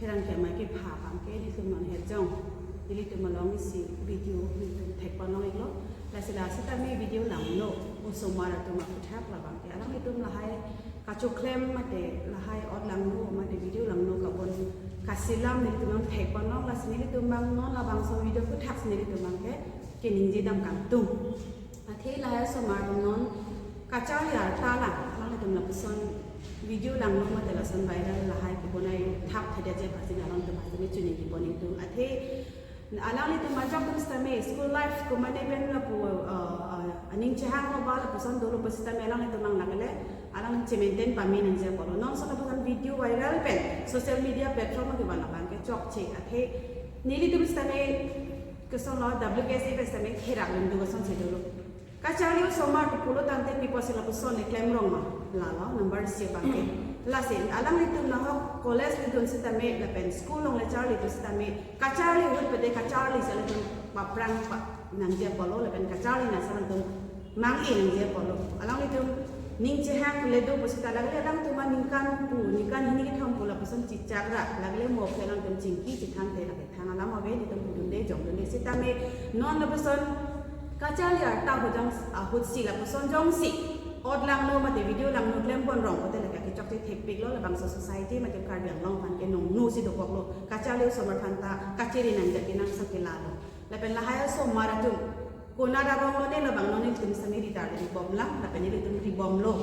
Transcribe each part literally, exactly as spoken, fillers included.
Rang ke mai ke pha abang ke nelitum non hejong, nelitum along isi video nelitum thek pon long iklo. Lasi la sitame video langno osomar atum aphuthak labang ke alanglitum lahai kachoklem mate lahai ot langno mate video langno kabon kasilam nelitum non thek pon long. Lasi nelitum abang non labangso video aphuthak si nelitum abang ke keningje dam kangtung. Athe lahai osomar atum non kacharli arta lang, alanglitum lapuson video langno mate lason viral lahai kebonai thap thedet je pasi alanglitum aphan tame chuningri pon iktung. Athe alanglitum ajok atum sitame school life komane pen lapu, uh, uh, aning chehang ko ba lapuson dolo pusitame alanglitum abang lagile alang che-maintain pame nangji apotlo. Non so lapuson video viral pen social media platform ke bang abang ke chokche. Athe nelitum sitame kesong lo W K S A pen sitame therak lim do asonsi dolo. Kacharli osomar atum pulo tangte pi apotsi lapuson le klemrong ma? Lalo number isi abang ke. Lasi alanglitum nahok college le dun sitame lapen school along le charli dun sitame kacharli ahut pede kacharli si alanglitum paprang pa nangji apotlo lapen kacharli nasa alanglitum mang-e nangji apotlo. Alanglitum ning chehang le do pusita lagile alangtum aningkan pu, ningkan hini kethom pu lapuson chichak ra, lagile mo ke alanglitum chingki chethang te lake thang alam ave, nelitum pudunde jongdunde sitame non lapuson kacharli arta ahut jong ahut si lapuson jongsi ot langno mate video langno klem pon rong pote lake kechokche thepiklo. Labangso society mate Karbi Anglong aphan ke nongno si dokoklo. Kacharli osomar aphan ta kachere nangji kenangsot ke lalo. Lapen lahai osomar atum konat arong lone labang non nelitum sitame ri tarli bomlang, lapen nelitum ri bomlo.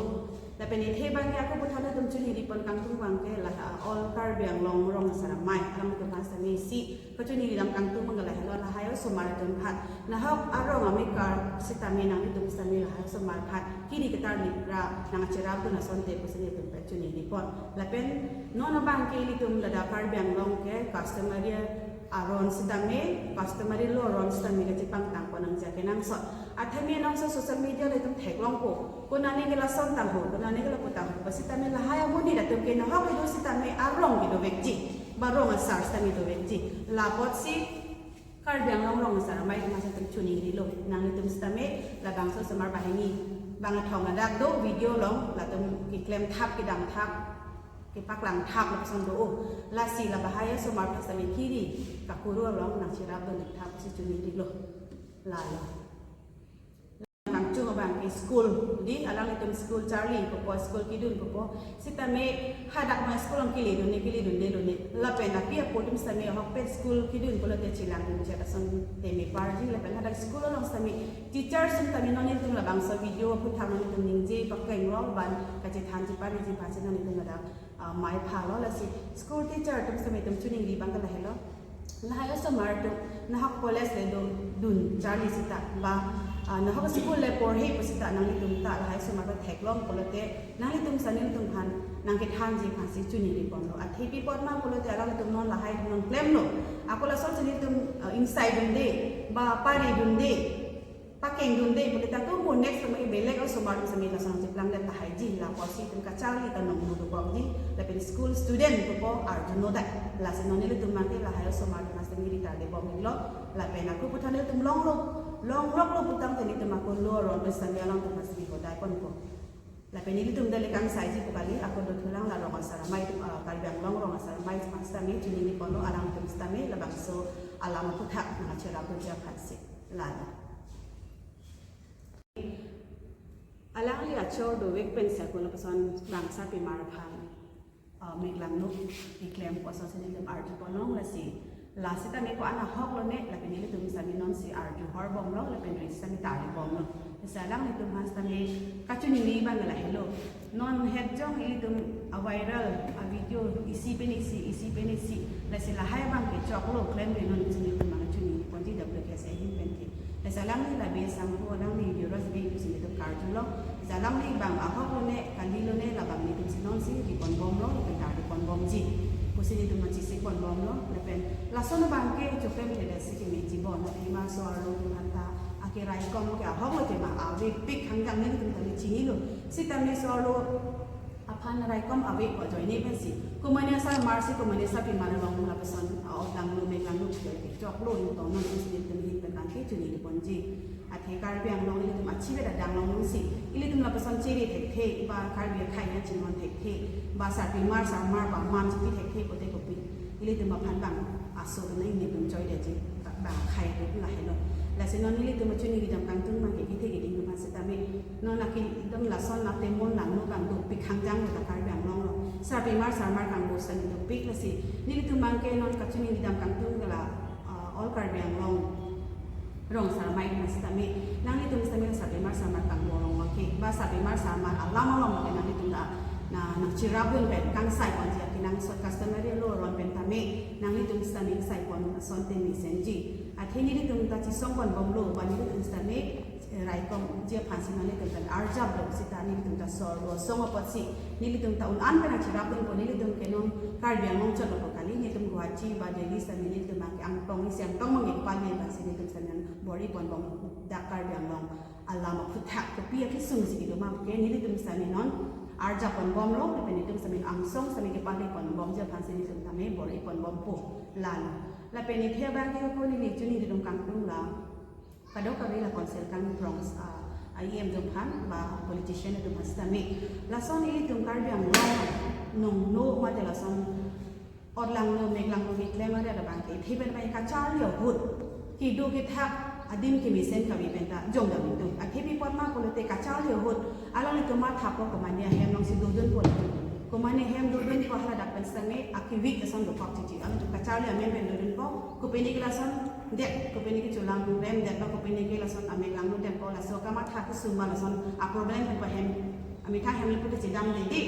Lapen athe abang ke ako aphuthak nelitum chuningri pon kangtung abang ke la, uh, all Karbi Anglong rong asar amei alanglitum aphan sitame isi kachuningri dam kangtung abang ke lahelo, lahai osomar atum aphan. Nahok arong amekar sitame nanglitum sitame lahai osomar aphan kiri ketarli ra nangcherap dun asonte pusi nelitum pen chuningri pon. Lapen non abang ke ilitum ladak Karbi Anglong ke customary aron sitame, customary law aron sitame kachepangtang pon nangji kenangsot. Athe me non so social media le itum theklongpo. Konane ke lason tangho, konane ke lapu tangho. Pasitame lahai amonit atum ke nahok kedo sitame arong kedovekji, ba rong asar sitame dovekji. La apotsi Karbi Anglong rong asar amei atum aphan sitame chuningrilo. Nanglitum sitame labangso osomar banghini bang athong ladak do video along latum keklem thap kedam thap kepaklang thap lapuson do. Lasi lahai osomar aphan sitame kiri kakuru along nangcherap dun thap si chuningrilo. Lalo. Kangchung abang ke school di, alanglitum school charli pupo, school kedun pupo. Sitame hadak ma school along kele dunde, kele dunde lone. Lapen api apo atum sitame ahokpet school kedun pulote chelang dun chek ason teme parji. Lapen hadak school along sitame teacher atum sitame non nelitum labangso video aphuthak non nelitum ningje pakeng rong ban kachethanji pariji pachena nelitum ladak, ah, mei phalo. Lasi school teacher atum sitame itum chuningri abang ke lahelo. Lahai osomar atum nahok college le do dun charli sita ba, ah, nahok school le porhe pu sita nanglitum ta lahai osomar ta theklong pulote nanglitum sitame nelitum aphan nangkethanji aphansi chuningri ponlo. Athe pi apot ma pulote alanglitum non lahai non klemlo. Ako lasonsi nelitum, ah, ingsai dunde ba pari dunde pakeng dunde pulote ako mo next time ke belek osomar atum sitame lason cheplang det tahai ji, la apotsi itum kacharli ta nongno dokokji, lapen school student pupo arjuno dak, lasi non nelitum abang ke lahai osomar atum sitame ri tarli bomlo, lapen ako aphuthak nelitum longlo, longloklo putangte nelitum ako law aron sitame alangtum sitame hodai ponpo. Lapen nelitum dale kangsaiji pu kali, ako dothulang la rong asar amei atum, ah, Karbi Anglong rong asar amei atum sitame chuningri ponlo, alangtum sitame labangso alam aphuthak nangcherap dunji aphansi. Lalo. Alangli achor dovek pensi ako lapuson bang sarpimar aphan, ah, meklangno keklem pu asonsi nelitum arju ponlong. Lasi, la sitame ko-an ahok lone, lapen nelitum sitame nonsi arju hor bomlo, lapen ri sitame tarli bomlo. Lasi alanglitum aphan sitame kachiningri abang lahelo. Non het jong ilitum a-viral a-video isi pen isi, isi pen isi. Lasi lahai abang ke choklo klemri non si nelitum abang chiningri ponji W K S A ahin pen ke. Lasi alangli la be sangho alangli video ros be pusi nelitum karjulo. Lasi alangli abang ahok lone, kali lone, labang nelitum si nonsi ri pon bomlo, lapen tarli pon bomji pusi nelitum machisi pon bomlo. Lapen lason abang ke choklem le si kemeji bon, lapen ima so-arlo atum aphan ta ake raikom ke ahok lote ma avepik hangjang nelitum tame chinilo. Sitame so-arlo aphan raikom ave ko ajoine pensi komane asarmar si komane asarpimar along lapuson a-ot langno meklangno ke choklo, nelitum non pusi nelitum ahin pen abang ke chuningri ponji. Athe Karbi Anglong ilitum achive adang long si ilitum lapuson chere thekthe ba Karbi akhei achinghon thekthe ba sarpimar sarmar ba man chipi thekthe pote kopi. Ilitum aphan bang aso atum nangtum choidetji, bang akhai atum lahelo. Lasi non ilitum achini kedam kangtung abangke kethe keding atum aphan setame non akidam lason atemon langno bang dopik hangjang ta Karbi Anglong lo. Sarpimar sarmar kangbo setame dopik, lasi nelitum abangke non kachini kedam kangtung ke la, ah, All Karbi Anglong rong sarmai atum setame, nanglitum setame sarpimar sarmar kangbo along abangke, ba sarpimar sarmar alam along abangke nanglitum ta na nangcherapdun pen kangsai ponji akenangsot customary law aron pen tame nanglitum setame sai pon asonte mesenji. Athe nelitum ta chesong ponbomlo, ba nelitum setame, eh, raikomji aphansi nanglitum ta arjaplo seta nelitum ta sorlo, song apotsi nelitum ta un-an pen nangcherapdunpo, nelitum ke non Karbi Anglong chotlo kali, nelitum Guwahati ba Delhi setame nelitum abangke angtong isi angtong abangke kepale aphansi nelitum setame bor-i ponbom dak Karbi Anglong alam aphuthak kopi akesungsi kedo ma ke nelitum setame non arjap ponbomlo, lapen nelitum setame angsong setame kepale ponbomji aphansi nelitum tame bor-i ponbompo lalo. Lapen ethe abangke ko neli chini kedam kangtung la kadokave la council kangprong, ah, E M atum aphan ba politician atum aphan setame, lason ilitum Karbi Anglong nongno mate lason otlangno meklangno keklem aret abangke, ethe pen abangke kacharli ahut kedo kethak adim kemesen kave pen ta jongdam itum. Athe pi apot ma pulote kacharli ahut alanglitum mathapo, komane ahem alongsi dodunpo latum, komane ahem dodunpo, haladak pen setame akevik ason dokok chichi. Alanglitum kacharli amen pen dodunpo, kopine ke lason det, kopine ke cholangrem det, ba kopine ke lason ameklangno detpo, laso kamatha kesung ba lason aproblem pen pa hem, amethang hem le pute chedamde,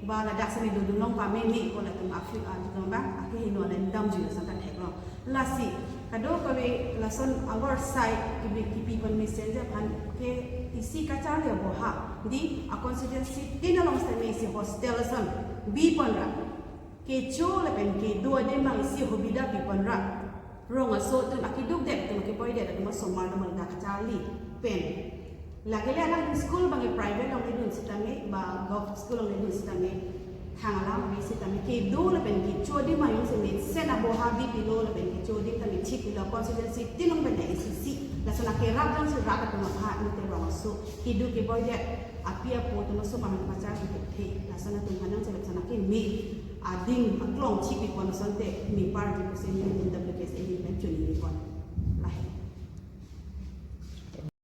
ba ladak setame dodun long pameme pu latum afi, ah, latum abang akehingno alen damji lason ta theklo. Lasi kadokave lason our side kebi kepi pon mesenji aphan ke isi kacharli aboha, di a constituency tin along setame isi hostel ason bi ponra, kecho lapen kedo adim abang isi hobida pi ponra, rong aso atum akeduk det atum akepoidet atum asomar atum ta kacharli pen. Lake le alang school abangke private along ledun setame ba govt school along ledun setame, thang alam ave setame kedo lapen kecho adim abang jongsi mesen aboha bipilo lapen kecho adim tame chikpilo, constituency tin along pen ta isi isi lason akerap jongsi rat atum aphan mate rong aso kedo kepoidet api apo atum asomar aphan pachar kethe, lason atum aphan jongsi lason akeme adim aklong chikpi pon asonte meparji pusi nelitum W K S A pen choningri pon.